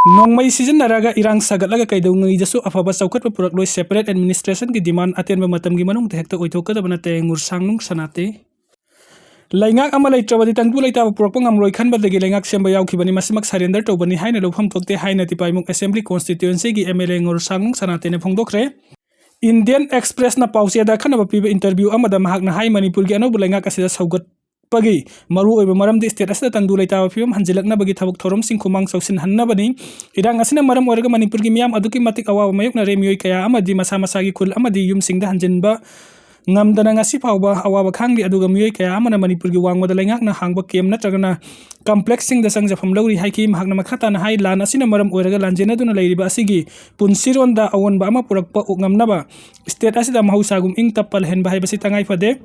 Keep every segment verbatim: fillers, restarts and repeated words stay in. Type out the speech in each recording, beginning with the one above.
ꯅꯣꯡꯃꯩ ꯁꯤꯖꯤꯟꯅꯔꯒ ꯏꯔꯥꯡ ꯁꯥꯒꯠꯂꯒ ꯀꯩꯗꯧꯉꯩꯗꯁꯨ ꯑꯐꯕ ꯆꯥꯎꯈꯠꯄ ꯄꯨꯔꯛꯂꯣꯏ꯫ Separate administrationꯒꯤ demand ꯑꯇꯦꯟꯕ ꯃꯇꯝꯒꯤ ꯃꯅꯨꯡꯗ ꯍꯦꯛꯇ ꯑꯣꯏꯊꯣꯛꯀꯗꯕ ꯅꯠꯇꯦ꯫ ꯉꯨꯔꯁꯥꯡꯅꯨꯡ ꯁꯅꯥꯇꯦ꯫ ꯂꯩꯉꯥꯛ ꯑꯃ ꯂꯩꯇ꯭ꯔꯕꯗꯤ ꯇꯪꯗꯨ ꯂꯩꯇꯥꯕ ꯄꯨꯔꯛꯄ ꯉꯝꯂꯣꯏ ꯈꯟꯕꯗꯒꯤ ꯂꯩꯉꯥꯛ ꯁꯦꯝꯕ ꯌꯥꯎꯈꯤꯕꯅꯤ꯫ ꯃꯁꯤꯃꯛ surrender ꯇꯧꯕꯅꯤ ꯍꯥꯏꯅ ꯂꯧꯐꯝ ꯊꯣꯛꯇꯦ ꯍꯥꯏꯅ ꯇꯤꯄꯥꯏꯃꯨꯛ Assembly Constituencyꯒꯤ MLA ꯉꯨꯔꯁꯥꯡꯅꯨꯡ ꯁꯅꯥꯇꯦꯅ ꯐꯣꯡꯗꯣꯛꯈ꯭ꯔꯦ꯫ Indian Expressꯅ ꯄꯥꯎꯆꯦꯗ ꯑꯈꯟꯅꯕ ꯄꯤꯕ interview ꯑꯃꯗ ꯃꯍꯥꯛꯅ ꯍꯥꯏ, ꯃꯅꯤꯄꯨꯔꯒꯤ ꯑꯅꯧꯕ ꯂꯩꯉꯥꯛ ꯑꯁꯤꯗ ꯁꯧꯒꯠꯄꯒꯤ ꯃꯔꯨꯑꯣꯏꯕ ꯃꯔꯝꯗꯤ state ꯑꯁꯤꯗ ꯇꯪꯗꯨ ꯂꯩꯇꯥꯕ ꯐꯤꯕꯝ ꯍꯟꯖꯤꯜꯂꯛꯅꯕꯒꯤ ꯊꯕꯛ ꯊꯧꯔꯝꯁꯤꯡ ꯈꯨꯃꯥꯡ ꯆꯥꯎꯁꯤꯟꯍꯟꯅꯕꯅꯤ꯫ ꯏꯔꯥꯡ ꯑꯁꯤꯅ ꯃꯔꯝ ꯑꯣꯏꯔꯒ ꯃꯅꯤꯄꯨꯔꯒꯤ ꯃꯤꯌꯥꯝ ꯑꯗꯨꯛꯀꯤ ꯃꯇꯤꯛ ꯑꯋꯥꯕ ꯃꯥꯌꯣꯛꯅꯔꯦ꯫ ꯃꯤꯑꯣꯏ ꯀꯌꯥ ꯑꯃꯗꯤ ꯃꯁꯥ ꯃꯁꯥꯒꯤ ꯈꯨꯜ ꯑꯃꯗꯤ ꯌꯨꯝꯁꯤꯡꯗ ꯍꯟꯖꯤꯟꯕ ꯉꯝꯗꯅ ꯉꯁꯤ ꯐꯥꯎꯕ ꯑꯋꯥꯕ ꯈꯥꯡꯂꯤ꯫ ꯑꯗꯨꯒ ꯃꯤꯑꯣꯏ ꯀꯌꯥ ꯑꯃꯅ ꯃꯅꯤꯄꯨꯔꯒꯤ ꯋꯥꯡꯃꯗ ꯂꯩꯉꯥꯛꯅ ꯍꯥꯡꯕ camp ꯅꯠꯇ꯭ꯔꯒꯅ complexꯁꯤꯡꯗ ꯆꯪꯖꯐꯝ ꯂꯧꯔꯤ ꯍꯥꯏꯈꯤ꯫ ꯃꯍꯥꯛꯅ ꯃꯈꯥ ꯇꯥꯅ ꯍꯥꯏ, ꯂꯥꯟ ꯑꯁꯤꯅ ꯃꯔꯝ ꯑꯣꯏꯔꯒ ꯂꯥꯟꯖꯦꯟꯅꯗꯨꯅ ꯂꯩꯔꯤꯕ ꯑꯁꯤꯒꯤ ꯄꯨꯟꯁꯤꯔꯣꯟꯗ ꯑꯑꯣꯟꯕ ꯑꯃ ꯄꯨꯔꯛꯄ ꯉꯝꯅꯕ state ꯑꯁꯤꯗ ꯃꯍꯧꯁꯥꯒꯨꯝ ꯏꯪ ꯇꯞꯄ ꯂꯩꯍꯟꯕ ꯍꯥꯏꯕꯁꯤ ꯇꯉꯥꯏ ꯐꯗꯦ꯫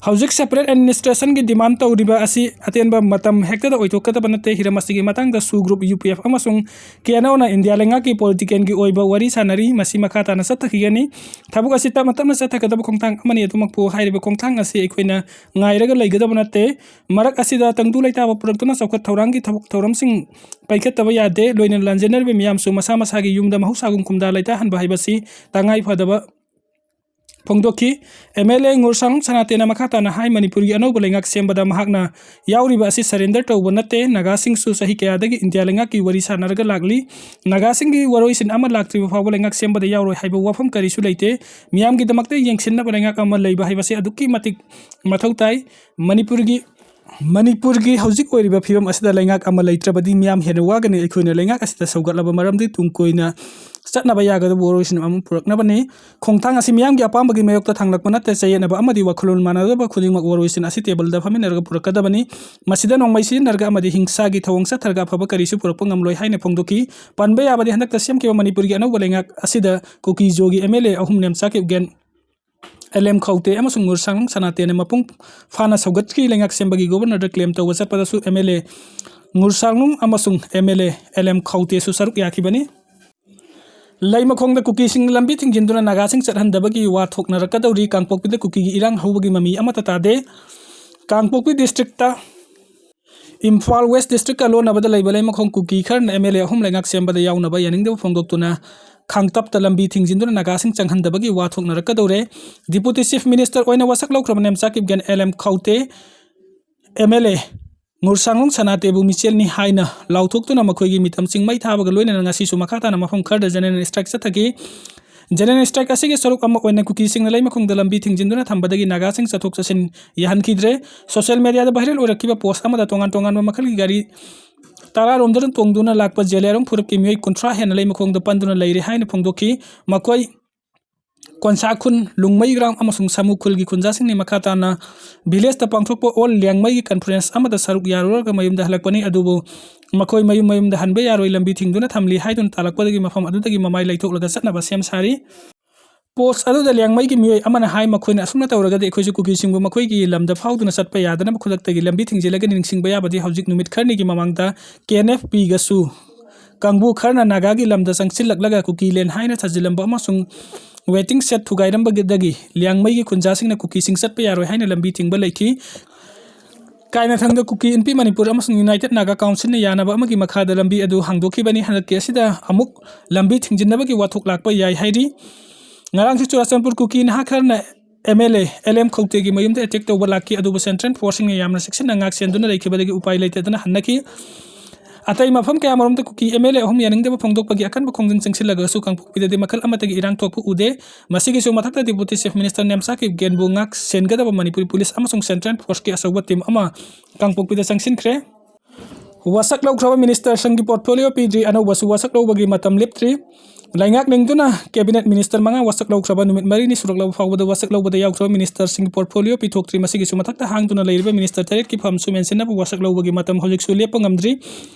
ꯍꯧꯖꯤꯛ separate administrationꯒꯤ demand ꯇꯧꯔꯤꯕ ꯑꯁꯤ ꯑꯇꯦꯟꯕ ꯃꯇꯝ ꯍꯦꯛꯇꯗ ꯑꯣꯏꯊꯣꯛꯀꯗꯕ ꯅꯠꯇꯦ꯫ ꯍꯤꯔꯝ ꯑꯁꯤꯒꯤ ꯃꯇꯥꯡꯗ SoO group, UPF ꯑꯃꯁꯨꯡ KNOꯅ ꯏꯟꯗꯤꯌꯥ ꯂꯩꯉꯥꯛꯀꯤ politicalꯒꯤ ꯑꯣꯏꯕ ꯋꯥꯔꯤ ꯁꯥꯟꯅꯔꯤ꯫ ꯃꯁꯤ ꯃꯈꯥ ꯇꯥꯅ ꯆꯠꯊꯈꯤꯒꯅꯤ꯫ ꯊꯕꯛ ꯑꯁꯤ ꯇꯞꯅ ꯇꯞꯅ ꯆꯠꯊꯒꯗꯕ ꯈꯣꯡꯊꯥꯡ ꯑꯃꯅꯤ꯫ ꯑꯗꯨꯃꯛꯄꯨ ꯍꯥꯏꯔꯤꯕ ꯈꯣꯡꯊꯥꯡ ꯑꯁꯤ ꯑꯩꯈꯣꯏꯅ ꯉꯥꯏꯔꯒ ꯂꯩꯒꯗꯕ ꯅꯠꯇꯦ꯫ ꯃꯔꯛ ꯑꯁꯤꯗ ꯇꯪꯗꯨ ꯂꯩꯇꯥꯕ ꯄꯨꯔꯛꯇꯨꯅ ꯆꯥꯎꯈꯠ ꯊꯧꯔꯥꯡꯒꯤ ꯊꯕꯛ ꯊꯧꯔꯝꯁꯤꯡ ꯄꯥꯏꯈꯠꯇꯕ ꯌꯥꯗꯦ꯫ ꯂꯣꯏꯅꯅ ꯂꯥꯟꯖꯦꯟꯅꯔꯤꯕ ꯃꯤꯌꯥꯝꯁꯨ ꯃꯁꯥ ꯃꯁꯥꯒꯤ ꯌꯨꯝꯗ ꯃꯍꯧꯁꯥꯒꯨꯝ ꯈꯨꯟꯗꯥ ꯂꯩꯇꯥꯍꯟꯕ ꯍꯥꯏꯕꯁꯤ ꯇꯉꯥꯏ ꯐꯗꯕ ꯐꯣꯡꯗꯣꯛꯈꯤ꯫ MLA ꯉꯨꯔꯁꯥꯡ ꯁꯅꯥꯇꯦꯅ ꯃꯈꯥ ꯇꯥꯅ ꯍꯥꯏ, ꯃꯅꯤꯄꯨꯔꯒꯤ ꯑꯅꯧꯕ ꯂꯩꯉꯥꯛ ꯁꯦꯝꯕꯗ ꯃꯍꯥꯛꯅ ꯌꯥꯎꯔꯤꯕ ꯑꯁꯤ surrender ꯇꯧꯕ ꯅꯠꯇꯦ꯫ ꯅꯥꯒꯥꯁꯤꯡꯁꯨ ꯆꯍꯤ ꯀꯌꯥꯗꯒꯤ ꯏꯟꯗꯤꯌꯥ ꯂꯩꯉꯥꯛꯀꯤ ꯋꯥꯔꯤ ꯁꯥꯟꯅꯔꯒ ꯂꯥꯛꯂꯤ꯫ ꯅꯥꯒꯥꯁꯤꯡꯒꯤ ꯋꯥꯔꯣꯏꯁꯤꯟ ꯑꯃ ꯂꯥꯛꯇ꯭ꯔꯤꯕ ꯐꯥꯎꯕ ꯂꯩꯉꯥꯛ ꯁꯦꯝꯕꯗ ꯌꯥꯎꯔꯣꯏ ꯍꯥꯏꯕ ꯋꯥꯐꯝ ꯀꯔꯤꯁꯨ ꯂꯩꯇꯦ꯫ ꯃꯤꯌꯥꯝꯒꯤꯗꯃꯛꯇ ꯌꯦꯡꯁꯤꯟꯅꯕ ꯂꯩꯉꯥꯛ ꯑꯃ ꯂꯩꯕ ꯍꯥꯏꯕꯁꯤ ꯑꯗꯨꯛꯀꯤ ꯃꯇꯤꯛ ꯃꯊꯧ ꯇꯥꯏ꯫ ꯃꯅꯤꯄꯨꯔꯒꯤ ꯃꯅꯤꯄꯨꯔꯒꯤ ꯍꯧꯖꯤꯛ ꯑꯣꯏꯔꯤꯕ ꯐꯤꯕꯝ ꯑꯁꯤꯗ ꯂꯩꯉꯥꯛ ꯑꯃ ꯂꯩꯇ꯭ꯔꯕꯗꯤ ꯃꯤꯌꯥꯝ ꯍꯦꯟꯅ ꯋꯥꯒꯅꯤ꯫ ꯑꯩꯈꯣꯏꯅ ꯂꯩꯉꯥꯛ ꯑꯁꯤꯗ ꯁꯧꯒꯠꯂꯕ ꯃꯔꯝꯗꯤ ꯇꯨꯡ ꯀꯣꯏꯅ ꯆꯠꯅꯕ ꯌꯥꯒꯗꯕ ꯋꯥꯔꯣꯏꯁꯤꯟ ꯑꯃ ꯄꯨꯔꯛꯅꯕꯅꯤ꯫ ꯈꯣꯡꯊꯥꯡ ꯑꯁꯤ ꯃꯤꯌꯥꯝꯒꯤ ꯑꯄꯥꯝꯕꯒꯤ ꯃꯥꯌꯣꯛꯇ ꯊꯥꯡꯂꯛꯄ ꯅꯠꯇꯦ꯫ ꯆꯌꯦꯠꯅꯕ ꯑꯃꯗꯤ ꯋꯥꯈꯜꯂꯣꯟ ꯃꯥꯟꯅꯗꯕ ꯈꯨꯗꯤꯡꯃꯛ ꯋꯥꯔꯣꯏꯁꯤꯟ ꯑꯁꯤ tableꯗ ꯐꯝꯃꯤꯟꯅꯔꯒ ꯄꯨꯔꯛꯀꯗꯕꯅꯤ꯫ ꯃꯁꯤꯗ ꯅꯣꯡꯃꯩ ꯁꯤꯖꯤꯟꯅꯔꯒ ꯑꯃꯗꯤ ꯍꯤꯡꯁꯥꯒꯤ ꯊꯧꯑꯣꯡ ꯆꯠꯊꯔꯒ ꯑꯐꯕ ꯀꯔꯤꯁꯨ ꯄꯨꯔꯛꯄ ꯉꯝꯂꯣꯏ ꯍꯥꯏꯅ ꯐꯣꯡꯗꯣꯛꯈꯤ꯫ ꯄꯟꯕ ꯌꯥꯕꯗꯤ ꯍꯟꯗꯛꯇ ꯁꯦꯝꯈꯤꯕ ꯃꯅꯤꯄꯨꯔꯒꯤ ꯑꯅꯧꯕ ꯂꯩꯉꯥꯛ ꯑꯁꯤꯗ ꯀꯨꯀꯤ-ꯖꯣꯒꯤ MLA ꯑꯍꯨꯝ ꯅꯦꯝꯆꯥ ꯀꯤꯞꯒꯦꯟ, ꯑꯦꯜ ꯑꯦꯝ ꯈꯧꯇꯦ ꯑꯃꯁꯨꯡ ꯉꯨꯔꯁꯥꯡ ꯁꯅꯥꯇꯦꯅ ꯃꯄꯨꯡ ꯐꯥꯅ ꯁꯧꯒꯠꯈꯤ꯫ ꯂꯩꯉꯥꯛ ꯁꯦꯝꯕꯒꯤ governorꯗ claim ꯇꯧꯕ ꯆꯠꯄꯗꯁꯨ MLA ꯉꯨꯔꯁꯥꯡꯅꯨꯡ ꯑꯃꯁꯨꯡ MLA ꯑꯦꯜ ꯑꯦꯝ ꯈꯧꯇꯦꯁꯨ ꯁꯔꯨꯛ ꯌꯥꯈꯤꯕꯅꯤ꯫ ꯂꯩꯃꯈꯣꯡꯗ ꯀꯨꯀꯤꯁꯤꯡꯅ ꯂꯝꯕꯤ ꯊꯤꯡꯖꯤꯟꯗꯨꯅ ꯅꯥꯒꯥꯁꯤꯡ ꯆꯠꯍꯟꯗꯕꯒꯤ ꯋꯥ ꯊꯣꯛꯅꯔꯛꯀꯗꯧꯔꯤ꯫ ꯀꯥꯡꯄꯣꯛꯄꯤꯗ ꯀꯨꯀꯤꯒꯤ ꯏꯔꯥꯡ ꯍꯧꯕꯒꯤ ꯃꯃꯤ ꯑꯃꯠꯇ ꯇꯥꯗꯦ꯫ ꯀꯥꯡꯄꯣꯛꯄꯤ districtꯇ ꯏꯝꯐꯥꯜ ꯋꯦꯁ ꯗꯤꯁꯇ꯭ꯔꯤꯛꯀ ꯂꯣꯟꯅꯕꯗ ꯂꯩꯕ ꯂꯩꯃꯈꯣꯡ ꯀꯨꯀꯤ ꯈꯔꯅ ꯑꯦꯝ ꯑꯦꯜ ꯑꯦ ꯑꯍꯨꯝ ꯂꯩꯉꯥꯛ ꯁꯦꯝꯕꯗ ꯌꯥꯎꯅꯕ ꯌꯥꯅꯤꯡꯗꯕ ꯐꯣꯡꯗꯣꯛꯇꯨꯅ ꯈꯥꯡꯇꯞꯇ ꯂꯝꯕꯤ ꯊꯤꯡꯖꯤꯟꯗꯨꯅ ꯅꯥꯒꯥꯁꯤꯡ ꯆꯪꯍꯟꯗꯕꯒꯤ ꯋꯥ ꯊꯣꯛꯅꯔꯛꯀꯗꯧꯔꯦ꯫ ꯗꯤꯄꯨꯇꯤ ꯆꯤꯐ ꯃꯤꯅꯤꯁꯇꯔ ꯑꯣꯏꯅ ꯋꯥꯁꯛ ꯂꯧꯈ꯭ꯔꯕ Nemcha Kipgen L M Khaute M L A Ngursanglong ꯁꯅꯥꯇꯦꯕꯨ ꯃꯤꯆꯦꯜꯅꯤ ꯍꯥꯏꯅ ꯂꯥꯎꯊꯣꯛꯇꯨꯅ ꯃꯈꯣꯏꯒꯤ ꯃꯤꯇꯝꯁꯤꯡ ꯃꯩ ꯊꯥꯕꯒ ꯂꯣꯏꯅꯅ ꯉꯁꯤꯁꯨ ꯃꯈꯥ ꯇꯥꯅ ꯃꯐꯝ ꯈꯔꯗ ꯖꯦꯅꯔꯦꯜ ꯁ꯭ꯇ꯭ꯔꯥꯏꯛ ꯆꯠꯊꯈꯤ꯫ ꯖꯦꯅꯔꯦꯜ ꯁ꯭ꯇ꯭ꯔꯥꯏꯛ ꯑꯁꯤꯒꯤ ꯁꯔꯨꯛ ꯑꯃ ꯑꯣꯏꯅ ꯀꯨꯀꯤꯁꯤꯡꯅ ꯂꯩꯃꯈꯣꯡꯗ ꯂꯝꯕꯤ ꯊꯤꯡꯖꯤꯟꯗꯨꯅ ꯊꯝꯕꯗꯒꯤ ꯅꯥꯒꯥꯁꯤꯡ ꯆꯠꯊꯣꯛ ꯆꯠꯁꯤꯟ ꯌꯥꯍꯟꯈꯤꯗ꯭ꯔꯦ꯫ ꯁꯣꯁꯤꯌꯦꯜ ꯃꯦꯗꯤꯌꯥꯗ ꯚꯥꯏꯔꯦꯜ ꯑꯣꯏꯔꯛꯈꯤꯕ ꯄꯣꯁ ꯑꯃꯗ ꯇꯣꯉꯥꯟ ꯇꯣꯉꯥꯟꯕ ꯃꯈꯜꯒꯤ ꯒꯥꯔꯤ ꯇꯔꯥꯔꯣꯝꯗꯅ ꯇꯣꯡꯗꯨꯅ ꯂꯥꯛꯄ ꯖꯦꯂꯤꯌꯥꯡꯔꯣꯡ ꯐꯨꯔꯨꯞꯀꯤ ꯃꯤꯑꯣꯏ ꯀꯨꯟꯊ꯭ꯔꯥ ꯍꯦꯟꯅ ꯂꯩꯃꯈꯣꯡꯗ ꯄꯟꯗꯨꯅ ꯂꯩꯔꯦ ꯍꯥꯏꯅ ꯐꯣꯡꯗꯣꯛꯈꯤ꯫ ꯃꯈꯣꯏ ꯀꯣꯟꯁꯥ ꯈꯨꯟ, ꯂꯨꯡꯃꯩ ꯒ꯭ꯔꯥꯝ ꯑꯃꯁꯨꯡ ꯁꯥꯃꯨ ꯈꯨꯜꯒꯤ ꯈꯨꯟꯖꯥꯁꯤꯡꯅ ꯃꯈꯥ ꯇꯥꯅ ꯚꯤꯂꯦꯖꯇ ꯄꯥꯡꯊꯣꯛꯄ ꯑꯣꯜ ꯂꯤꯌꯥꯡꯃꯩꯒꯤ ꯀꯟꯐꯔꯦꯟꯁ ꯑꯃꯗ ꯁꯔꯨꯛ ꯌꯥꯔꯨꯔꯒ ꯃꯌꯨꯝꯗ ꯍꯜꯂꯛꯄꯅꯤ꯫ ꯑꯗꯨꯕꯨ ꯃꯈꯣꯏ ꯃꯌꯨꯝ ꯃꯌꯨꯝꯗ ꯍꯟꯕ ꯌꯥꯔꯣꯏ, ꯂꯝꯕꯤ ꯊꯤꯡꯗꯨꯅ ꯊꯝꯂꯤ ꯍꯥꯏꯗꯨꯅ ꯇꯥꯜꯂꯛꯄꯗꯒꯤ ꯃꯐꯝ ꯑꯗꯨꯗꯒꯤ ꯃꯃꯥꯏ ꯂꯩꯊꯣꯛꯂꯒ ꯆꯠꯅꯕ ꯁꯦꯝ ꯁꯥꯔꯤ꯫ ꯄꯣꯁ ꯑꯗꯨꯗ ꯂꯤꯌꯥꯡꯃꯩꯒꯤ ꯃꯤꯑꯣꯏ ꯑꯃꯅ ꯍꯥꯏ, ꯃꯈꯣꯏꯅ ꯑꯁꯨꯝꯅ ꯇꯧꯔꯒꯗꯤ ꯑꯩꯈꯣꯏꯁꯨ ꯀꯨꯀꯤꯁꯤꯡꯕꯨ ꯃꯈꯣꯏꯒꯤ ꯂꯝꯗ ꯐꯥꯎꯗꯨꯅ ꯆꯠꯄ ꯌꯥꯗꯅꯕ ꯈꯨꯗꯛꯇꯒꯤ ꯂꯝꯕꯤ ꯊꯤꯡꯖꯤꯜꯂꯒ ꯅꯤꯡꯁꯤꯡꯕ ꯌꯥꯕꯗꯤ ꯍꯧꯖꯤꯛ ꯅꯨꯃꯤꯠ ꯈꯔꯅꯤꯒꯤ ꯃꯃꯥꯡꯗ ꯀꯦ ꯑꯦꯟ ꯑꯦꯐ ꯄꯤꯒꯁꯨ ꯀꯥꯡꯕꯨ ꯈꯔꯅ ꯅꯥꯒꯥꯒꯤ ꯂꯝꯗ ꯆꯪꯁꯤꯜꯂꯛꯂꯒ ꯀꯨꯀꯤ ꯂꯦꯟ ꯍꯥꯏꯅ ꯊꯥꯖꯤꯜꯂꯝꯕ ꯑꯃꯁꯨꯡ ꯋꯦꯇꯤꯡ ꯁꯦꯠ ꯊꯨꯒꯥꯏꯔꯝꯕꯗꯒꯤ ꯂꯤꯌꯥꯡꯃꯩꯒꯤ ꯈꯨꯟꯖꯥꯁꯤꯡꯅ ꯀꯨꯀꯤꯁꯤꯡ ꯆꯠꯄ ꯌꯥꯔꯣꯏ ꯍꯥꯏꯅ ꯂꯝꯕꯤ ꯊꯤꯡꯕ ꯂꯩꯈꯤ꯫ ꯀꯥꯏꯅꯊꯪꯗ ꯀꯨꯀꯤ ꯏꯟꯄꯤ ꯃꯅꯤꯄꯨꯔ ꯑꯃꯁꯨꯡ ꯌꯨꯅꯥꯏꯇꯦꯠ ꯅꯥꯒꯥ ꯀꯥꯎꯟꯁꯤꯜꯅ ꯌꯥꯅꯕ ꯑꯃꯒꯤ ꯃꯈꯥꯗ ꯂꯝꯕꯤ ꯑꯗꯨ ꯍꯥꯡꯗꯣꯛꯈꯤꯕꯅꯤ꯫ ꯍꯟꯗꯛꯀꯤ ꯑꯁꯤꯗ ꯑꯃꯨꯛ ꯂꯝꯕꯤ ꯊꯤꯡꯖꯤꯟꯅꯕꯒꯤ ꯋꯥꯊꯣꯛ ꯂꯥꯛꯄ ꯌꯥꯏ ꯍꯥꯏꯔꯤ꯫ ꯉꯔꯥꯡꯁꯨ ꯆꯨꯔꯥꯆꯥꯟꯄꯨꯔ ꯀꯨꯀꯤ ꯅꯍꯥ ꯈꯔꯅ M L A L M ꯈꯧꯇꯦꯒꯤ ꯃꯌꯨꯝꯗ ꯑꯦꯇꯦꯛ ꯇꯧꯕ ꯂꯥꯛꯈꯤ, ꯑꯗꯨꯕꯨ ꯁꯦꯟꯇ꯭ꯔꯦꯜ ꯐꯣꯔꯁꯁꯤꯡꯅ ꯌꯥꯝꯅ ꯆꯦꯛꯁꯤꯟꯅ ꯉꯥꯛ ꯁꯦꯟꯗꯨꯅ ꯂꯩꯈꯤꯕꯗꯒꯤ ꯎꯄꯥꯏ ꯂꯩꯇꯗꯅ ꯍꯟꯅꯈꯤ꯫ ꯑꯇꯩ ꯃꯐꯝ ꯀꯌꯥꯃꯔꯣꯝꯗ ꯀꯨꯀꯤ ꯑꯦꯝ ꯑꯦꯜ ꯑꯦ ꯑꯍꯨꯝ ꯌꯥꯅꯤꯡꯗꯕ ꯐꯣꯡꯗꯣꯛꯄꯒꯤ ꯑꯀꯟꯕ ꯈꯣꯡꯖꯪ ꯆꯪꯁꯤꯜꯂꯒꯁꯨ ꯀꯥꯡꯄꯣꯛꯄꯤꯗꯗꯤ ꯃꯈꯜ ꯑꯃꯠꯇꯒꯤ ꯏꯔꯥꯡ ꯊꯣꯛꯄ ꯎꯗꯦ꯫ ꯃꯁꯤꯒꯤꯁꯨ ꯃꯊꯛꯇ ꯗꯤꯄꯨꯇꯤ ꯆꯤꯐ ꯃꯤꯅꯤꯁꯇꯔ ꯅꯦꯝꯆꯥ ꯀꯤꯞꯒꯦꯟꯕꯨ ꯉꯥꯛ ꯁꯦꯟꯒꯗꯕ ꯃꯅꯤꯄꯨꯔꯤ ꯄꯨꯂꯤꯁ ꯑꯃꯁꯨꯡ ꯁꯦꯟꯇ꯭ꯔꯦꯜ ꯐꯣꯔꯁꯀꯤ ꯑꯆꯧꯕ ꯇꯤꯝ ꯑꯃ ꯀꯥꯡꯄꯣꯛꯄꯤꯗ ꯆꯪꯁꯤꯟꯈ꯭ꯔꯦ꯫ ꯋꯥꯁꯛ ꯂꯧꯈ꯭ꯔꯕ ꯃꯤꯅꯤꯁꯇꯔꯁꯤꯡꯒꯤ ꯄꯣꯔꯠꯐꯣꯂꯤꯑꯣ ꯄꯤꯗ꯭ꯔꯤ, ꯑꯅꯧꯕꯁꯨ ꯋꯥꯁꯛ ꯂꯧꯕꯒꯤ ꯃꯇꯝ ꯂꯦꯞꯇ꯭ꯔꯤ꯫ ꯂꯩꯉꯥꯛ ꯅꯤꯡꯗꯨꯅ ꯀꯦꯕꯤꯅꯦꯠ ꯃꯤꯅꯤꯁꯇꯔ ꯃꯉꯥ ꯋꯥꯁꯛ ꯂꯧꯈ꯭ꯔꯕ ꯅꯨꯃꯤꯠ ꯃꯔꯤꯅꯤ ꯁꯨꯔꯛꯂꯕ ꯐꯥꯎꯕꯗ ꯋꯥꯁꯛ ꯂꯧꯕꯗ ꯌꯥꯎꯈ꯭ꯔꯕ ꯃꯤꯅꯤꯁꯇꯔꯁꯤꯡꯒꯤ ꯄꯣꯔꯠꯐꯣꯂꯤꯑꯣ ꯄꯤꯊꯣꯛꯇ꯭ꯔꯤ꯫ ꯃꯁꯤꯒꯤꯁꯨ ꯃꯊꯛꯇ ꯍꯥꯡꯗꯨꯅ ꯂꯩꯔꯤꯕ ꯃꯤꯅꯤꯁꯇꯔ ꯇꯔꯦꯠꯀꯤ ꯐꯝꯁꯨ ꯃꯦꯟꯁꯤꯟꯅꯕ ꯋꯥꯁꯛ ꯂꯧꯕꯒꯤ ꯃꯇꯝ ꯍꯧꯖꯤꯛꯁꯨ ꯂꯦꯞꯄ ꯉꯝꯗ꯭ꯔꯤ꯫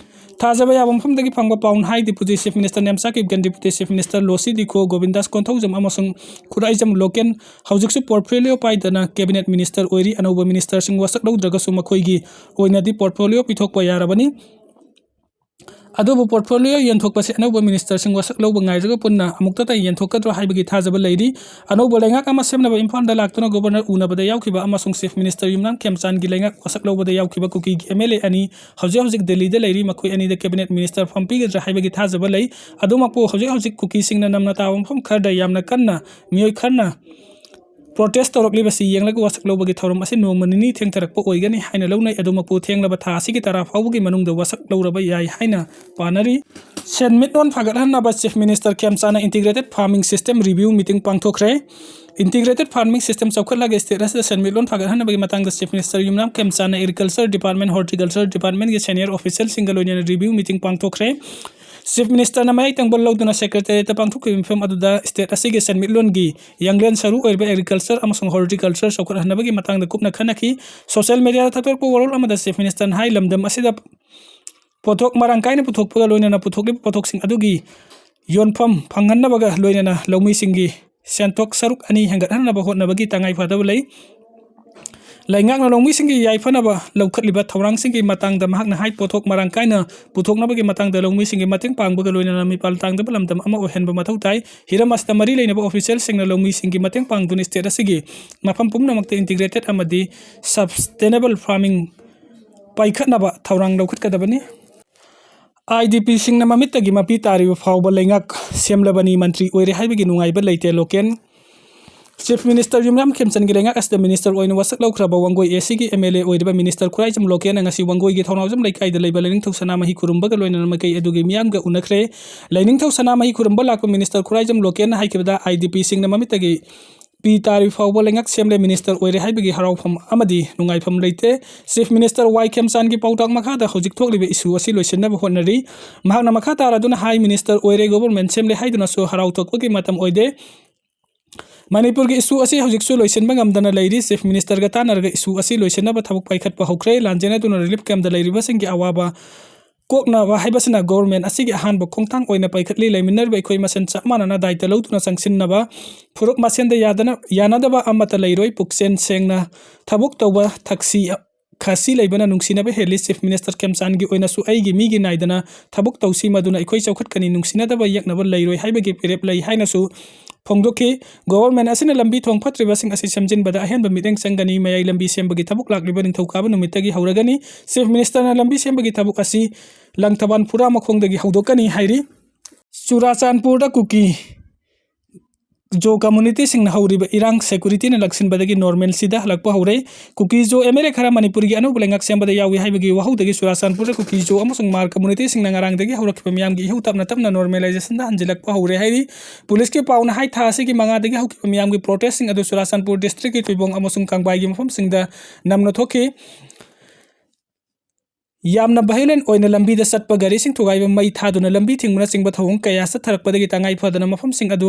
ꯊꯥꯖꯕ ꯌꯥꯕ ꯃꯐꯝꯗꯒꯤ ꯐꯪꯕ ꯄꯥꯎꯅ ꯍꯥꯏ, deputy chief minister Nemcha Kipgen, deputy chief minister Losii Dikho, Gobindas Konthoujam ꯑꯃꯁꯨꯡ ꯈꯨꯔꯥꯏꯖꯝ ꯂꯣꯀꯦꯟ ꯍꯧꯖꯤꯛꯁꯨ ꯄꯣꯔꯠꯐꯣꯂꯤꯑꯣ ꯄꯥꯏꯗꯅ ꯀꯦꯕꯤꯅꯦꯠ ꯃꯤꯅꯤꯁꯇꯔ ꯑꯣꯏꯔꯤ꯫ ꯑꯅꯧꯕ ꯃꯤꯅꯤꯁꯇꯔꯁꯤꯡ ꯋꯥꯁꯛ ꯂꯧꯗ꯭ꯔꯒꯁꯨ ꯃꯈꯣꯏꯒꯤ ꯑꯣꯏꯅꯗꯤ ꯄꯣꯔꯠꯐꯣꯂꯤꯑꯣ ꯄꯤꯊꯣꯛꯄ ꯌꯥꯔꯕꯅꯤ꯫ ꯑꯗꯨꯕꯨ ꯄꯣꯔꯠꯐꯣꯂꯤꯑꯣ ꯌꯦꯟꯊꯣꯛꯄꯁꯤ ꯑꯅꯧꯕ ꯃꯤꯅꯤꯁꯇꯔꯁꯤꯡ ꯋꯥꯁꯛ ꯂꯧꯕ ꯉꯥꯏꯔꯒ ꯄꯨꯟꯅ ꯑꯃꯨꯛꯇꯗ ꯌꯦꯟꯊꯣꯛꯀꯗ꯭ꯔꯥ ꯍꯥꯏꯕꯒꯤ ꯊꯥꯖꯕ ꯂꯩꯔꯤ꯫ ꯑꯅꯧꯕ ꯂꯩꯉꯥꯛ ꯑꯃ ꯁꯦꯝꯅꯕ ꯏꯝꯐꯥꯜꯗ ꯂꯥꯛꯇꯨꯅ ꯒꯣꯕꯔꯅꯔ ꯎꯅꯕꯗ ꯌꯥꯎꯈꯤꯕ ꯑꯃꯁꯨꯡ ꯆꯤꯐ ꯃꯤꯅꯤꯁꯇꯔ ꯌꯨꯝꯅꯥꯝ ꯈꯦꯝꯆꯥꯟꯒꯤ ꯂꯩꯉꯥꯛ ꯋꯥꯁꯛ ꯂꯧꯕꯗ ꯌꯥꯎꯈꯤꯕ ꯀꯨꯀꯤꯒꯤ ꯑꯦꯝ ꯑꯦꯜ ꯑꯦ ꯑꯅꯤ ꯍꯧꯖꯤꯛ ꯍꯧꯖꯤꯛ ꯗꯦꯜꯂꯤꯗ ꯂꯩꯔꯤ꯫ ꯃꯈꯣꯏ ꯑꯅꯤꯗ ꯀꯦꯕꯤꯅꯦꯠ ꯃꯤꯅꯤꯁꯇꯔ ꯐꯝ ꯄꯤꯒꯗ꯭ꯔꯥ ꯍꯥꯏꯕꯒꯤ ꯊꯥꯖꯕ ꯂꯩ꯫ ꯑꯗꯨꯃꯛꯄꯨ ꯍꯧꯖꯤꯛ ꯍꯧꯖꯤꯛ ꯀꯨꯀꯤꯁꯤꯡꯅ ꯅꯝꯅ ꯇꯥꯕ ꯃꯐꯝ ꯈꯔꯗ ꯌꯥꯝꯅ ꯀꯟꯅ ꯃꯤꯑꯣꯏ ꯈꯔꯅ ꯄ꯭ꯔꯣꯇꯦꯁ ꯇꯧꯔꯛꯂꯤꯕꯁꯤ ꯌꯦꯡꯂꯒ ꯋꯥꯁꯛ ꯂꯧꯕꯒꯤ ꯊꯧꯔꯝ ꯑꯁꯤ ꯅꯣꯡꯃ ꯅꯤꯅꯤ ꯊꯦꯡꯊꯔꯛꯄ ꯑꯣꯏꯒꯅꯤ ꯍꯥꯏꯅ ꯂꯧꯅꯩ꯫ ꯑꯗꯨꯃꯛꯄꯨ ꯊꯦꯡꯂꯕ ꯊꯥ ꯑꯁꯤꯒꯤ ꯇꯔꯥ ꯐꯥꯎꯕꯒꯤ ꯃꯅꯨꯡꯗ ꯋꯥꯁꯛ ꯂꯧꯔꯕ ꯌꯥꯏ ꯍꯥꯏꯅ ꯄꯥꯅꯔꯤ꯫ ꯁꯦꯟꯃꯤꯠꯂꯣꯟ ꯐꯒꯠꯍꯟꯅꯕ ꯆꯤꯐ ꯃꯤꯅꯤꯁꯇꯔ ꯈꯦꯝꯆꯥꯟꯅ integrated farming system review meeting ꯄꯥꯡꯊꯣꯛꯈ꯭ꯔꯦ꯫ ꯏꯟꯇꯤꯒ꯭ꯔꯦꯇꯦꯠ ꯐꯥꯔꯃꯤꯡ ꯁꯤꯁꯇꯦꯝ ꯆꯥꯎꯈꯠꯍꯟꯅꯕꯒꯤ ꯁ꯭ꯇꯦꯠ ꯑꯁꯤꯗ ꯁꯦꯟꯃꯤꯠꯂꯣꯟ ꯐꯒꯠꯍꯟꯅꯕꯒꯤ ꯃꯇꯥꯡꯗ ꯆꯤꯐ ꯃꯤꯅꯤꯁꯇꯔ ꯌꯨꯝꯅꯥꯝ ꯈꯦꯝꯆꯥꯟꯅ ꯑꯦꯒ꯭ꯔꯤꯀꯜꯆꯔ ꯗꯤꯄꯥꯔꯠꯃꯦꯟ, ꯍꯣꯔꯇꯤꯀꯜꯆꯔ ꯗꯤꯄꯥꯔꯠꯃꯦꯟꯒꯤ ꯁꯦꯅꯤꯌꯔ ꯑꯣꯐꯤꯁꯤꯌꯦꯜꯁꯤꯡꯒ ꯂꯣꯏꯅꯅ ꯔꯤꯚꯤꯌꯨ ꯃꯤꯇꯤꯡ ꯄꯥꯡꯊꯣꯛꯈ꯭ꯔꯦ꯫ ꯆꯤꯐ ꯃꯤꯅꯤꯁꯇꯔꯅ ꯃꯌꯥꯏ ꯇꯪꯕ ꯂꯧꯗꯨꯅ ꯁꯦꯀ꯭ꯔꯦꯇꯦꯔꯤꯌꯦꯠꯇ ꯄꯥꯡꯊꯣꯛꯈꯤꯕ ꯃꯤꯐꯝ ꯑꯗꯨꯗ ꯁ꯭ꯇꯦꯠ ꯑꯁꯤꯒꯤ ꯁꯦꯟꯃꯤꯠꯂꯣꯟꯒꯤ ꯌꯥꯡꯂꯦꯟ ꯁꯔꯨ ꯑꯣꯏꯔꯤꯕ ꯑꯦꯒ꯭ꯔꯤꯀꯜꯆꯔ ꯑꯃꯁꯨꯡ ꯍꯣꯔꯇꯤꯀꯜꯆꯔ ꯆꯥꯎꯈꯠꯍꯟꯅꯕꯒꯤ ꯃꯇꯥꯡꯗ ꯀꯨꯞꯅ ꯈꯟꯅꯈꯤ꯫ ꯁꯣꯁꯤꯌꯦꯜ ꯃꯤꯗꯤꯌꯥꯗ ꯊꯥꯗꯣꯔꯛꯄ ꯋꯥꯔꯣꯜ ꯑꯃꯗ ꯆꯤꯐ ꯃꯤꯅꯤꯁꯇꯔꯅ ꯍꯥꯏ, ꯂꯝꯗꯝ ꯑꯁꯤꯗ ꯄꯣꯠꯊꯣꯛ ꯃꯔꯥꯡ ꯀꯥꯏꯅ ꯄꯨꯊꯣꯛꯄꯒ ꯂꯣꯏꯅꯅ ꯄꯨꯊꯣꯛꯂꯤꯕ ꯄꯣꯠꯊꯣꯛꯁꯤꯡ ꯑꯗꯨꯒꯤ ꯌꯣꯟꯐꯝ ꯐꯪꯍꯟꯅꯕꯒ ꯂꯣꯏꯅꯅ ꯂꯧꯃꯤꯁꯤꯡꯒꯤ ꯁꯦꯟꯊꯣꯛ ꯁꯔꯨꯛ ꯑꯅꯤ ꯍꯦꯟꯒꯠꯍꯟꯅꯕ ꯍꯣꯠꯅꯕꯒꯤ ꯇꯉꯥꯏ ꯐꯗꯕ ꯂꯩ꯫ ꯂꯩꯉꯥꯛꯅ ꯂꯧꯃꯤꯁꯤꯡꯒꯤ ꯌꯥꯏꯐꯅꯕ ꯂꯧꯈꯠꯂꯤꯕ ꯊꯧꯔꯥꯡꯁꯤꯡꯒꯤ ꯃꯇꯥꯡꯗ ꯃꯍꯥꯛꯅ ꯍꯥꯏ, ꯄꯣꯠꯊꯣꯛ ꯃꯔꯥꯡ ꯀꯥꯏꯅ ꯄꯨꯊꯣꯛꯅꯕꯒꯤ ꯃꯇꯥꯡꯗ ꯂꯧꯃꯤꯁꯤꯡꯒꯤ ꯃꯇꯦꯡ ꯄꯥꯡꯕꯒ ꯂꯣꯏꯅꯅ ꯃꯤꯄꯥꯜ ꯇꯥꯡꯗꯕ ꯂꯝꯗꯝ ꯑꯃ ꯑꯣꯏꯍꯟꯕ ꯃꯊꯧ ꯇꯥꯏ꯫ ꯍꯤꯔꯝ ꯑꯁꯤꯗ ꯃꯔꯤ ꯂꯩꯅꯕ ꯑꯣꯐꯤꯁꯤꯌꯦꯜꯁꯤꯡꯅ ꯂꯧꯃꯤꯁꯤꯡꯒꯤ ꯃꯇꯦꯡ ꯄꯥꯡꯗꯨꯅ ꯁ꯭ꯇꯦꯠ ꯑꯁꯤꯒꯤ ꯃꯐꯝ ꯄꯨꯝꯅꯃꯛꯇ ꯏꯟꯇꯤꯒ꯭ꯔꯦꯇꯦꯠ ꯑꯃꯗꯤ ꯁꯕꯁꯇꯦꯅꯦꯕꯜ ꯐꯥꯔꯃꯤꯡ ꯄꯥꯏꯈꯠꯅꯕ ꯊꯧꯔꯥꯡ ꯂꯧꯈꯠꯀꯗꯕꯅꯤ꯫ ꯑꯥꯏ ꯗꯤ ꯄꯤꯁꯤꯡꯅ ꯃꯃꯤꯠꯇꯒꯤ ꯃꯄꯤ ꯇꯥꯔꯤꯕ ꯐꯥꯎꯕ ꯂꯩꯉꯥꯛ ꯁꯦꯝꯂꯕꯅꯤ, ꯃꯟꯇ꯭ꯔꯤ ꯑꯣꯏꯔꯦ ꯍꯥꯏꯕꯒꯤ ꯅꯨꯡꯉꯥꯏꯕ ꯂꯩꯇꯦ꯫ ꯂꯣꯀꯦꯟ꯫ ꯆꯤꯐ ꯃꯤꯅꯤꯁꯇꯔ ꯌꯨꯝꯅꯥꯝ ꯈꯦꯝꯆꯟꯒꯤ ꯂꯩꯉꯥꯛ ꯑꯁꯤꯗ ꯃꯤꯅꯤꯁꯇꯔ ꯑꯣꯏꯅ ꯋꯥꯁꯛ ꯂꯧꯈ꯭ꯔꯕ ꯋꯥꯡꯒꯣꯏ ꯑꯦ ꯁꯤꯒꯤ ꯑꯦꯝ ꯑꯦꯜ ꯑꯦ ꯑꯣꯏꯔꯤꯕ ꯃꯤꯅꯤꯁꯇꯔ ꯈꯨꯔꯥꯏꯖꯝ ꯂꯣꯀꯦꯟꯅ ꯉꯁꯤ ꯋꯥꯡꯒꯣꯏꯒꯤ ꯊꯧꯅꯥꯎꯖꯝ ꯂꯩꯀꯥꯏꯗ ꯂꯩꯕ ꯂꯥꯏꯅꯤꯡꯊꯧ ꯁꯅꯥꯃꯍꯤ ꯈꯨꯔꯨꯝꯕꯒ ꯂꯣꯏꯅꯅ ꯃꯥꯏꯀꯩ ꯑꯗꯨꯒꯤ ꯃꯤꯌꯥꯝꯒ ꯎꯅꯈ꯭ꯔꯦ꯫ ꯂꯥꯏꯅꯤꯡꯊꯧ ꯁꯅꯥꯃꯍꯤ ꯈꯨꯔꯨꯝꯕ ꯂꯥꯛꯄ ꯃꯤꯅꯤꯁꯇꯔ ꯈꯨꯔꯥꯏꯖꯝ ꯂꯣꯀꯦꯟꯅ ꯍꯥꯏꯈꯤꯕꯗ, ꯑꯥꯏ ꯗꯤ ꯄꯤꯁꯤꯡꯅ ꯃꯃꯤꯠꯇꯒꯤ ꯄꯤ ꯇꯥꯔꯤ ꯐꯥꯎꯕ ꯂꯩꯉꯥꯛ ꯁꯦꯝꯂꯦ, ꯃꯤꯅꯤꯁꯇꯔ ꯑꯣꯏꯔꯦ ꯍꯥꯏꯕꯒꯤ ꯍꯔꯥꯎꯐꯝ ꯑꯃꯗꯤ ꯅꯨꯡꯉꯥꯏꯐꯝ ꯂꯩꯇꯦ꯫ ꯆꯤꯐ ꯃꯤꯅꯤꯁꯇꯔ ꯋꯥꯏ ꯈꯦꯝꯆꯥꯟꯒꯤ ꯄꯥꯎꯇꯥꯛ ꯃꯈꯥꯗ ꯍꯧꯖꯤꯛ ꯊꯣꯛꯂꯤꯕ ꯏꯁꯨ ꯑꯁꯤ ꯂꯣꯏꯁꯤꯟꯅꯕ ꯍꯣꯠꯅꯔꯤ꯫ ꯃꯍꯥꯛꯅ ꯃꯈꯥ ꯇꯥꯔꯗꯨꯅ ꯍꯥꯏ, ꯃꯤꯅꯤꯁꯇꯔ ꯑꯣꯏꯔꯦ, ꯒꯣꯕꯔꯃꯦꯟ ꯁꯦꯝꯂꯦ ꯍꯥꯏꯗꯨꯅꯁꯨ ꯍꯔꯥꯎ ꯊꯣꯛꯄꯒꯤ ꯃꯇꯝ ꯑꯣꯏꯗꯦ꯫ ꯃꯅꯤꯄꯨꯔꯒꯤ ꯏꯁꯨ ꯑꯁꯤ ꯍꯧꯖꯤꯛꯁꯨ ꯂꯣꯏꯁꯤꯟꯕ ꯉꯝꯗꯅ ꯂꯩꯔꯤ꯫ ꯆꯤꯐ ꯃꯤꯅꯤꯁꯇꯔꯒ ꯇꯥꯟꯅꯔꯒ ꯏꯁꯨ ꯑꯁꯤ ꯂꯣꯏꯁꯤꯟꯅꯕ ꯊꯕꯛ ꯄꯥꯏꯈꯠꯄ ꯍꯧꯈ꯭ꯔꯦ꯫ ꯂꯥꯟꯖꯦꯟꯅꯗꯨꯅ ꯔꯤꯂꯤꯐ ꯀꯦꯝꯞꯇ ꯂꯩꯔꯤꯕꯁꯤꯡꯒꯤ ꯑꯋꯥꯕ ꯀꯣꯛꯅꯕ ꯍꯥꯏꯕꯁꯤꯅ ꯒꯣꯕꯔꯃꯦꯟ ꯑꯁꯤꯒꯤ ꯑꯍꯥꯟꯕ ꯈꯣꯡꯊꯥꯡ ꯑꯣꯏꯅ ꯄꯥꯏꯈꯠꯂꯤ꯫ ꯂꯩꯃꯤꯟꯅꯔꯤꯕ ꯑꯩꯈꯣꯏ ꯃꯁꯦꯟ ꯆꯞ ꯃꯥꯟꯅꯅ ꯗꯥꯏꯇ ꯂꯧꯗꯨꯅ ꯆꯪꯁꯤꯟꯅꯕ, ꯐꯨꯔꯨꯞ ꯃꯁꯦꯟꯗ ꯌꯥꯗꯅ, ꯌꯥꯅꯗꯕ ꯑꯃꯠꯇ ꯂꯩꯔꯣꯏ꯫ ꯄꯨꯛꯆꯦꯜ ꯁꯦꯡꯅ ꯊꯕꯛ ꯇꯧꯕ, ꯊꯛꯁꯤ ꯈꯥꯁꯤ ꯂꯩꯕꯅ ꯅꯨꯡꯁꯤꯅꯕ ꯍꯦꯜꯂꯤ꯫ ꯆꯤꯐ ꯃꯤꯅꯤꯁꯇꯔ ꯈꯦꯝꯆꯥꯟꯒꯤ ꯑꯣꯏꯅꯁꯨ ꯑꯩꯒꯤ ꯃꯤꯒꯤ ꯅꯥꯏꯗꯅ ꯊꯕꯛ ꯇꯧꯁꯤ, ꯃꯗꯨꯅ ꯑꯩꯈꯣꯏ ꯆꯥꯎꯈꯠꯀꯅꯤ, ꯅꯨꯡꯁꯤꯅꯗꯕ ꯌꯦꯛꯅꯕ ꯂꯩꯔꯣꯏ ꯍꯥꯏꯕꯒꯤ ꯐꯤꯔꯦꯞ ꯂꯩ ꯍꯥꯏꯅꯁꯨ ꯐꯣꯡꯗꯣꯛꯈꯤ꯫ ꯒꯣꯚꯔꯟꯃꯦꯟꯠ ꯑꯁꯤꯅ ꯂꯝꯕꯤ ꯊꯣꯡ ꯐꯠꯇ꯭ꯔꯤꯕꯁꯤꯡ ꯑꯁꯤ ꯁꯦꯝꯖꯤꯟꯕꯗ ꯑꯍꯦꯟꯕ ꯃꯤꯠꯌꯦꯡ ꯆꯪꯒꯅꯤ꯫ ꯃꯌꯥꯏ ꯂꯝꯕꯤ ꯁꯦꯝꯕꯒꯤ ꯊꯕꯛ ꯂꯥꯛꯂꯤꯕ ꯅꯤꯡꯊꯧꯀꯥꯕ ꯅꯨꯃꯤꯠꯇꯒꯤ ꯍꯧꯔꯒꯅꯤ꯫ ꯆꯤꯐ ꯃꯤꯅꯤꯁꯇꯔꯅ ꯂꯝꯕꯤ ꯁꯦꯝꯕꯒꯤ ꯊꯕꯛ ꯑꯁꯤ ꯂꯪꯊꯕꯥꯜ ꯐꯨꯔꯥ ꯃꯈꯣꯡꯗꯒꯤ ꯍꯧꯗꯣꯛꯀꯅꯤ ꯍꯥꯏꯔꯤ꯫ ꯆꯨꯔꯥꯆꯥꯟꯄꯨꯔꯗ ꯀꯨꯀꯤ ꯖꯣ ꯀꯝꯃꯨꯅꯤꯇꯤꯁꯤꯡꯅ ꯍꯧꯔꯤꯕ ꯏꯔꯥꯡ ꯁꯦꯀ꯭ꯌꯨꯔꯤꯇꯤꯅ ꯂꯥꯛꯁꯤꯟꯕꯗꯒꯤ ꯅꯣꯔꯃꯦꯜꯁꯤꯗ ꯍꯜꯂꯛꯄ ꯍꯧꯔꯦ꯫ ꯀꯨꯀꯤ ꯖꯣ ꯑꯦꯝ ꯑꯦꯜ ꯑꯦ ꯈꯔ ꯃꯅꯤꯄꯨꯔꯒꯤ ꯑꯅꯧꯕ ꯂꯩꯉꯥꯛ ꯁꯦꯝꯕꯗ ꯌꯥꯎꯏ ꯍꯥꯏꯕꯒꯤ ꯋꯥꯍꯧꯗꯒꯤ ꯆꯨꯔꯥꯆꯥꯟꯄꯨꯔꯗ ꯀꯨꯀꯤ ꯖꯣ ꯑꯃꯁꯨꯡ ꯃꯥꯔ ꯀꯝꯃꯨꯅꯤꯇꯤꯁꯤꯡꯅ ꯉꯔꯥꯡꯗꯒꯤ ꯍꯧꯔꯛꯈꯤꯕ ꯃꯤꯌꯥꯝꯒꯤ ꯏꯍꯧ ꯇꯞꯅ ꯇꯞꯅ ꯅꯣꯔꯃꯦꯂꯥꯏꯖꯦꯁꯟꯗ ꯍꯟꯖꯤꯜꯂꯛꯄ ꯍꯧꯔꯦ ꯍꯥꯏꯔꯤ꯫ ꯄꯨꯂꯤꯁꯀꯤ ꯄꯥꯎꯅ ꯍꯥꯏ, ꯊꯥ ꯑꯁꯤꯒꯤ ꯃꯉꯥꯗꯒꯤ ꯍꯧꯈꯤꯕ ꯃꯤꯌꯥꯝꯒꯤ ꯄ꯭ꯔꯣꯇꯦꯁꯁꯤꯡ ꯑꯗꯨ ꯆꯨꯔꯥꯆꯥꯟꯄꯨꯔ ꯗꯤꯁꯇ꯭ꯔꯤꯛꯀꯤ ꯇꯨꯏꯕꯣꯡ ꯑꯃꯁꯨꯡ ꯀꯪꯕꯥꯏꯒꯤ ꯃꯐꯝꯁꯤꯡꯗ ꯅꯝꯅ ꯊꯣꯛꯈꯤ꯫ ꯌꯥꯝꯅ ꯚꯥꯏꯑꯣꯂꯦꯟ ꯑꯣꯏꯅ ꯂꯝꯕꯤꯗ ꯆꯠꯄ ꯒꯥꯔꯤꯁꯤꯡ ꯊꯨꯒꯥꯏꯕ, ꯃꯩ ꯊꯥꯗꯨꯅ ꯂꯝꯕꯤ ꯊꯤꯡꯕꯅꯆꯤꯡꯕ ꯊꯧꯑꯣꯡ ꯀꯌꯥ ꯆꯠꯊꯔꯛꯄꯗꯒꯤ ꯇꯉꯥꯏ ꯐꯗꯅ ꯃꯐꯝꯁꯤꯡ ꯑꯗꯨ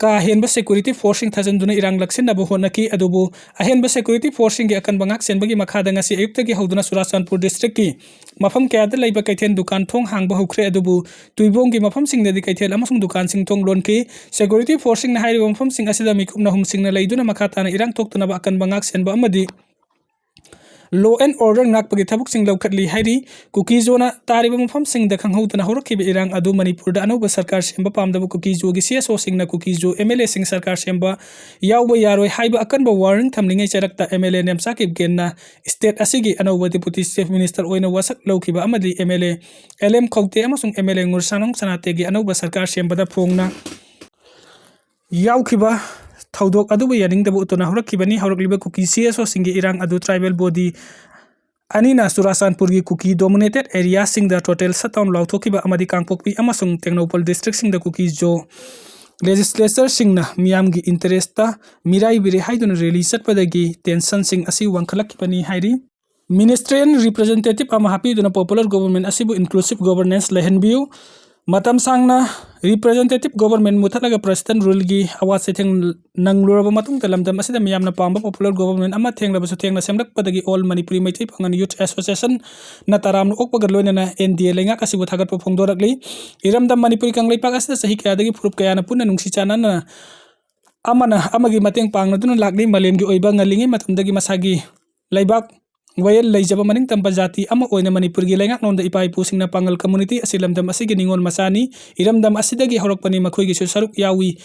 ꯀꯥ ꯍꯦꯟꯕ ꯁꯦꯀ꯭ꯌꯨꯔꯤꯇꯤ ꯐꯣꯔꯁꯁꯤꯡ ꯊꯥꯖꯤꯟꯗꯨꯅ ꯏꯔꯥꯡ ꯂꯥꯛꯁꯤꯟꯅꯕ ꯍꯣꯠꯅꯈꯤ꯫ ꯑꯗꯨꯕꯨ ꯑꯍꯦꯟꯕ ꯁꯦꯀ꯭ꯌꯨꯔꯤꯇꯤ ꯐꯣꯔꯁꯁꯤꯡꯒꯤ ꯑꯀꯟꯕ ꯉꯥꯛ ꯁꯦꯟꯕꯒꯤ ꯃꯈꯥꯗ ꯉꯁꯤ ꯑꯌꯨꯛꯇꯒꯤ ꯍꯧꯗꯨꯅ ꯆꯨꯔꯥꯆꯥꯟꯄꯨꯔ ꯗꯤꯁꯇ꯭ꯔꯤꯛꯀꯤ ꯃꯐꯝ ꯀꯌꯥꯗ ꯂꯩꯕ ꯀꯩꯊꯦꯜ ꯗꯨꯀꯥꯟ ꯊꯣꯡ ꯍꯥꯡꯕ ꯍꯧꯈ꯭ꯔꯦ꯫ ꯑꯗꯨꯕꯨ ꯇꯨꯏꯕꯣꯡꯒꯤ ꯃꯐꯝꯁꯤꯡꯗꯗꯤ ꯀꯩꯊꯦꯜ ꯑꯃꯁꯨꯡ ꯗꯨꯀꯥꯟꯁꯤꯡ ꯊꯣꯡ ꯂꯣꯟꯈꯤ꯫ ꯁꯦꯀ꯭ꯌꯨꯔꯤꯇꯤ ꯐꯣꯔꯁꯁꯤꯡꯅ ꯍꯥꯏꯔꯤꯕ ꯃꯐꯝꯁꯤꯡ ꯑꯁꯤꯗ ꯃꯤꯀꯨꯞꯅ ꯍꯨꯝꯁꯤꯡꯅ ꯂꯩꯗꯨꯅ ꯃꯈꯥ ꯇꯥꯅ ꯏꯔꯥꯡ ꯊꯣꯛꯇꯅꯕ ꯑꯀꯟꯕ ꯉꯥꯛ ꯁꯦꯟꯕ ꯑꯃꯗꯤ law and order ꯉꯥꯛꯄꯒꯤ ꯊꯕꯛꯁꯤꯡ ꯂꯧꯈꯠꯂꯤ ꯍꯥꯏꯔꯤ꯫ ꯀꯨꯀꯤ ꯖꯣꯅ ꯇꯥꯔꯤꯕ ꯃꯐꯝꯁꯤꯡꯗ ꯈꯪꯍꯧꯗꯅ ꯍꯧꯔꯛꯈꯤꯕ ꯏꯔꯥꯡ ꯑꯗꯨ ꯃꯅꯤꯄꯨꯔꯗ ꯑꯅꯧꯕ ꯁꯔꯀꯥꯔ ꯁꯦꯝꯕ ꯄꯥꯝꯗꯕ ꯀꯨꯀꯤ ꯖꯣꯒꯤ ꯁꯤ ꯑꯦꯁ ꯑꯣꯁꯤꯡꯅ ꯀꯨꯀꯤ ꯖꯣ ꯑꯦꯝ ꯑꯦꯜ ꯑꯦꯁꯤꯡ ꯁꯔꯀꯥꯔ ꯁꯦꯝꯕ ꯌꯥꯎꯕ ꯌꯥꯔꯣꯏ ꯍꯥꯏꯕ ꯑꯀꯟꯕ ꯋꯥꯔꯅꯤꯡ ꯊꯝꯂꯤꯉꯩ ꯆꯔꯛꯇ ꯑꯦꯝ ꯑꯦꯜ ꯑꯦ ꯅꯦꯝꯆꯥ ꯀꯤꯞꯒꯦꯟꯅ ꯁ꯭ꯇꯦꯠ ꯑꯁꯤꯒꯤ ꯑꯅꯧꯕ ꯗꯤꯄꯨꯇꯤ ꯆꯤꯐ ꯃꯤꯅꯤꯁꯇꯔ ꯑꯣꯏꯅ ꯋꯥꯁꯛ ꯂꯧꯈꯤꯕ ꯑꯃꯗꯤ M L A L M Khaute ꯑꯃꯁꯨꯡ ꯑꯦꯝ ꯑꯦꯜ ꯑꯦ ꯉꯨꯔꯁꯥꯅꯣꯡ ꯁꯅꯥꯇꯦꯒꯤ ꯑꯅꯧꯕ ꯁꯔꯀꯥꯔ ꯁꯦꯝꯕꯗ ꯐꯣꯡꯅ ꯌꯥꯎꯈꯤꯕ ꯊꯧꯗꯣꯛ ꯑꯗꯨꯕꯨ ꯌꯥꯅꯤꯡꯗꯕ ꯎꯠꯇꯨꯅ ꯍꯧꯔꯛꯈꯤꯕꯅꯤ꯫ ꯍꯧꯔꯛꯂꯤꯕ ꯀꯨꯀꯤ ꯁꯤ ꯑꯦꯁ ꯑꯣꯁꯤꯡꯒꯤ ꯏꯔꯥꯡ ꯑꯗꯨ ꯇ꯭ꯔꯥꯏꯕꯦꯜ ꯕꯣꯗꯤ ꯑꯅꯤꯅ ꯆꯨꯔꯥꯆꯥꯟꯄꯨꯔꯒꯤ ꯀꯨꯀꯤ ꯗꯣꯃꯤꯅꯦꯇꯦꯠ ꯑꯦꯔꯤꯌꯥꯁꯤꯡꯗ ꯇꯣꯇꯦꯜ ꯁꯠꯗꯥꯎꯟ ꯂꯥꯎꯊꯣꯛꯈꯤꯕ ꯑꯃꯗꯤ ꯀꯥꯡꯄꯣꯛꯄꯤ ꯑꯃꯁꯨꯡ ꯇꯦꯡꯅꯧꯄꯜ ꯗꯤꯁꯇ꯭ꯔꯤꯛꯁꯤꯡꯗ ꯀꯨꯀꯤ ꯖꯣ ꯂꯦꯖꯤꯁꯂꯦꯆꯔꯁꯤꯡꯅ ꯃꯤꯌꯥꯝꯒꯤ ꯏꯟꯇꯔꯦꯁꯇ ꯃꯤꯔꯥꯏꯕꯤꯔꯦ ꯍꯥꯏꯗꯨꯅ ꯔꯦꯂꯤ ꯆꯠꯄꯗꯒꯤ ꯇꯦꯟꯁꯟꯁꯤꯡ ꯑꯁꯤ ꯋꯥꯡꯈꯠꯂꯛꯈꯤꯕꯅꯤ ꯍꯥꯏꯔꯤ꯫ ꯃꯤꯅꯤꯁꯇ꯭ꯔꯤꯌꯦꯜ ꯔꯤꯄ꯭ꯔꯖꯦꯟꯇꯦꯇꯤꯚ ꯑꯃ ꯍꯥꯞꯄꯤꯗꯨꯅ ꯄꯣꯄꯨꯂꯔ ꯒꯣꯕꯔꯃꯦꯟ ꯑꯁꯤꯕꯨ ꯏꯟꯀ꯭ꯂꯨꯁꯤꯚ ꯒꯣꯕꯔꯅꯦꯟꯁ ꯂꯩꯍꯟꯕꯤꯌꯨ꯫ ꯃꯇꯝ ꯁꯥꯡꯅ ꯔꯤꯄ꯭ꯔꯖꯦꯟꯇꯦꯇꯤꯚ ꯒꯣꯕꯔꯃꯦꯟ ꯃꯨꯊꯠꯂꯒ ꯄ꯭ꯔꯦꯁꯤꯗꯦꯟꯠ ꯔꯨꯜꯒꯤ ꯑꯋꯥꯠ ꯆꯩꯊꯦꯡ ꯅꯪꯂꯨꯔꯕ ꯃꯇꯨꯡꯗ ꯂꯝꯗꯝ ꯑꯁꯤꯗ ꯃꯤꯌꯥꯝꯅ ꯄꯥꯝꯕ ꯄꯣꯄꯨꯂꯔ ꯒꯣꯕꯔꯃꯦꯟ ꯑꯃ ꯊꯦꯡꯂꯕꯁꯨ ꯊꯦꯡꯅ ꯁꯦꯝꯂꯛꯄꯗꯒꯤ ꯑꯣꯜ ꯃꯅꯤꯄꯨꯔꯤ ꯃꯩꯇꯩ ꯄꯥꯉꯜ ꯌꯨꯊ ꯑꯦꯁꯣꯁꯤꯌꯦꯁꯟꯅ ꯇꯔꯥꯝꯅ ꯑꯣꯛꯄꯒ ꯂꯣꯏꯅꯅ ꯑꯦꯟ ꯗꯤ ꯑꯦ ꯂꯩꯉꯥꯛ ꯑꯁꯤꯕꯨ ꯊꯥꯒꯠꯄ ꯐꯣꯡꯗꯣꯔꯛꯂꯤ꯫ ꯏꯔꯝꯗꯝ ꯃꯅꯤꯄꯨꯔꯤ ꯀꯪꯂꯩꯄꯥꯛ ꯑꯁꯤꯗ ꯆꯍꯤ ꯀꯌꯥꯗꯒꯤ ꯐꯨꯔꯨꯞ ꯀꯌꯥꯅ ꯄꯨꯟꯅ ꯅꯨꯡꯁꯤ ꯆꯥꯟꯅꯅ ꯑꯃꯅ ꯑꯃꯒꯤ ꯃꯇꯦꯡ ꯄꯥꯡꯅꯗꯨꯅ ꯂꯥꯛꯂꯤ꯫ ꯃꯥꯂꯦꯝꯒꯤ ꯑꯣꯏꯕ ꯉꯜꯂꯤꯉꯩ ꯃꯇꯝꯗꯒꯤ ꯃꯁꯥꯒꯤ ꯂꯩꯕꯥꯛ ꯋꯥꯌꯦꯜ ꯂꯩꯖꯕ ꯃꯅꯤꯡ ꯇꯝꯕ ꯖꯥꯇꯤ ꯑꯃ ꯑꯣꯏꯅ ꯃꯅꯤꯄꯨꯔꯒꯤ ꯂꯩꯉꯥꯛꯂꯣꯟꯗ ꯏꯄꯥ ꯏꯄꯨꯁꯤꯡꯅ ꯄꯥꯉꯜ community ꯑꯁꯤ ꯂꯝꯗꯝ ꯑꯁꯤꯒꯤ ꯅꯤꯉꯣꯜ ꯃꯆꯥꯅꯤ, ꯏꯔꯝꯗꯝ ꯑꯁꯤꯗꯒꯤ ꯍꯧꯔꯛꯄꯅꯤ, ꯃꯈꯣꯏꯒꯤꯁꯨ ꯁꯔꯨꯛ ꯌꯥꯎꯏ,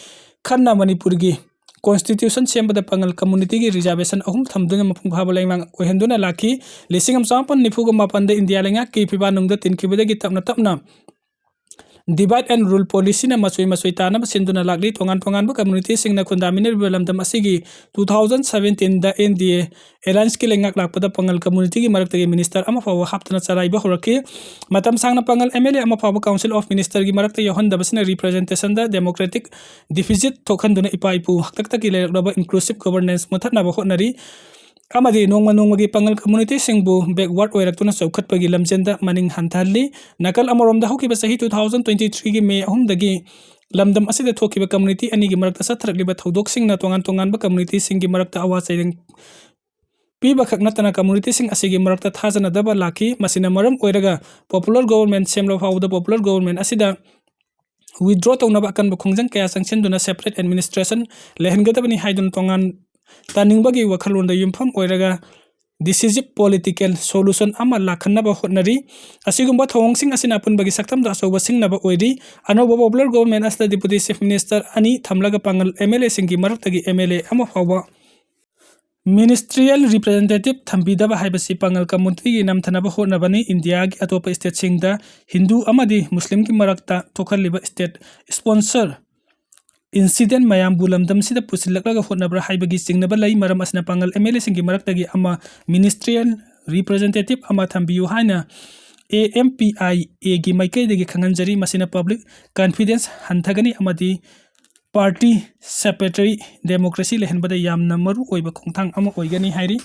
ꯈꯟꯅ ꯃꯅꯤꯄꯨꯔꯒꯤ constitution ꯁꯦꯝꯕꯗ ꯄꯥꯉꯜ communityꯒꯤ reservation ꯑꯍꯨꯝ ꯊꯝꯗꯨꯅ ꯃꯄꯨꯡ ꯐꯥꯕ ꯂꯩꯉꯥꯛ ꯑꯣꯏꯍꯟꯗꯨꯅ ꯂꯥꯛꯈꯤ꯫ ꯂꯤꯁꯤꯡ ꯑꯃ ꯆꯃꯥꯄꯟ ꯅꯤꯐꯨꯒ ꯃꯥꯄꯟꯗ ꯏꯟꯗꯤꯌꯥ ꯂꯩꯉꯥꯛꯀꯤ ꯐꯤꯕꯥꯛꯅꯨꯡꯗ ꯇꯤꯟꯈꯤꯕꯗꯒꯤ ꯇꯞꯅ ꯇꯞꯅ divide and rule policyꯅ ꯃꯆꯣꯏ ꯃꯆꯣꯏ ꯇꯥꯅꯕ ꯁꯤꯟꯗꯨꯅ ꯂꯥꯛꯂꯤ꯫ ꯇꯣꯉꯥꯟ ꯇꯣꯉꯥꯟꯕ communityꯁꯤꯡꯅ ꯈꯨꯟꯗꯥꯃꯤꯟꯅꯔꯤꯕ ꯂꯝꯗꯝ ꯑꯁꯤꯒꯤ two thousand seventeenꯗ NDA allianceꯀꯤ ꯂꯩꯉꯥꯛ ꯂꯥꯛꯄꯗ ꯄꯥꯉꯜ communityꯒꯤ ꯃꯔꯛꯇꯒꯤ minister ꯑꯃ ꯐꯥꯎꯕ ꯍꯥꯞꯇꯅ ꯆꯂꯥꯏꯕ ꯍꯧꯔꯛꯈꯤ꯫ ꯃꯇꯝ ꯁꯥꯡꯅ ꯄꯥꯉꯜ MLA ꯑꯃ ꯐꯥꯎꯕ Council of Ministerꯒꯤ ꯃꯔꯛꯇ ꯌꯥꯎꯍꯟꯗꯕꯁꯤꯅ representationꯗ democratic deficit ꯊꯣꯛꯍꯟꯗꯨꯅ ꯏꯄꯥ ꯏꯄꯨ ꯍꯥꯛꯇꯛꯇꯒꯤ ꯂꯩꯔꯛꯂꯕ inclusive governance ꯃꯨꯠꯊꯠꯅꯕ ꯍꯣꯠꯅꯔꯤ ꯑꯃꯗꯤ ꯅꯣꯡꯃ ꯅꯣꯡꯃꯒꯤ ꯄꯥꯉꯜ communityꯁꯤꯡꯕꯨ backward ꯑꯣꯏꯔꯛꯇꯨꯅ ꯆꯥꯎꯈꯠꯄꯒꯤ ꯂꯝꯖꯦꯜꯗ ꯃꯅꯤꯡ ꯍꯟꯊꯍꯜꯂꯤ꯫ ꯅꯥꯀꯜ ꯑꯃꯔꯣꯝꯗ ꯍꯧꯈꯤꯕ ꯆꯍꯤ two thousand twenty threeꯒꯤ May ꯑꯍꯨꯝꯗꯒꯤ ꯂꯝꯗꯝ ꯑꯁꯤꯗ ꯊꯣꯛꯈꯤꯕ community ꯑꯅꯤꯒꯤ ꯃꯔꯛꯇ ꯆꯠꯊꯔꯛꯂꯤꯕ ꯊꯧꯗꯣꯛꯁꯤꯡꯅ ꯇꯣꯉꯥꯟ ꯇꯣꯉꯥꯟꯕ communityꯁꯤꯡꯒꯤ ꯃꯔꯛꯇ ꯑꯋꯥ ꯆꯩꯔꯦꯡ ꯄꯤꯕꯈꯛ ꯅꯠꯇꯅ communityꯁꯤꯡ ꯑꯁꯤꯒꯤ ꯃꯔꯛꯇ ꯊꯥꯖꯅꯗꯕ ꯂꯥꯛꯈꯤ꯫ ꯃꯁꯤꯅ ꯃꯔꯝ ꯑꯣꯏꯔꯒ popular government ꯁꯦꯝꯂꯕ ꯐꯥꯎꯕꯗ popular government ꯑꯁꯤꯗ withdraw ꯇꯧꯅꯕ ꯑꯀꯟꯕ ꯈꯣꯡꯖꯪ ꯀꯌꯥ ꯆꯪꯁꯤꯟꯗꯨꯅ separate administration ꯂꯩꯍꯟꯒꯗꯕꯅꯤ ꯍꯥꯏꯗꯨꯅ ꯇꯣꯉꯥꯟ ꯇꯥꯅꯤꯡꯕꯒꯤ ꯋꯥꯈꯜꯂꯣꯟꯗ ꯌꯨꯝꯐꯝ ꯑꯣꯏꯔꯒ decisive political solution ꯑꯃ ꯂꯥꯛꯍꯟꯅꯕ ꯍꯣꯠꯅꯔꯤ꯫ ꯑꯁꯤꯒꯨꯝꯕ ꯊꯧꯑꯣꯡꯁꯤꯡ ꯑꯁꯤꯅ ꯑꯄꯨꯟꯕꯒꯤ ꯁꯛꯇꯝꯗ ꯑꯆꯧꯕ ꯁꯤꯡꯅꯕ ꯑꯣꯏꯔꯤ꯫ ꯑꯅꯧꯕ popular government ꯑꯁꯤꯗ Deputy Chief Minister ꯑꯅꯤ ꯊꯝꯂꯒ ꯄꯥꯉꯜ MLAꯁꯤꯡꯒꯤ ꯃꯔꯛꯇꯒꯤ MLA ꯑꯃ ꯐꯥꯎꯕ ministerial representative ꯊꯝꯕꯤꯗꯕ ꯍꯥꯏꯕꯁꯤ ꯄꯥꯉꯜ communityꯒꯤ ꯅꯝꯊꯅꯕ ꯍꯣꯠꯅꯕꯅꯤ꯫ ꯏꯟꯗꯤꯌꯥꯒꯤ ꯑꯇꯣꯞꯄ stateꯁꯤꯡꯗ ꯍꯤꯟꯗꯨ ꯑꯃꯗꯤ ꯃꯨꯁꯂꯤꯝꯒꯤ ꯃꯔꯛꯇ ꯊꯣꯛꯍꯜꯂꯤꯕ state sponsor incident ꯃꯌꯥꯝꯕꯨ ꯂꯝꯗꯝꯁꯤꯗ ꯄꯨꯁꯤꯜꯂꯛꯂꯒ ꯍꯣꯠꯅꯕ꯭ꯔꯥ ꯍꯥꯏꯕꯒꯤ ꯆꯤꯡꯅꯕ ꯂꯩ꯫ ꯃꯔꯝ ꯑꯁꯤꯅ ꯄꯥꯉꯜ MLAꯁꯤꯡꯒꯤ ꯃꯔꯛꯇꯒꯤ ꯑꯃ ministerial representative ꯑꯃ ꯊꯝꯕꯤꯌꯨ ꯍꯥꯏꯅ AMPIAꯒꯤ ꯃꯥꯏꯀꯩꯗꯒꯤ ꯈꯪꯍꯟꯖꯔꯤ꯫ ꯃꯁꯤꯅ public confidence ꯍꯟꯊꯒꯅꯤ ꯑꯃꯗꯤ party separate democracy ꯂꯩꯍꯟꯕꯗ ꯌꯥꯝꯅ ꯃꯔꯨ ꯑꯣꯏꯕ ꯈꯣꯡꯊꯥꯡ ꯑꯃ ꯑꯣꯏꯒꯅꯤ ꯍꯥꯏꯔꯤ꯫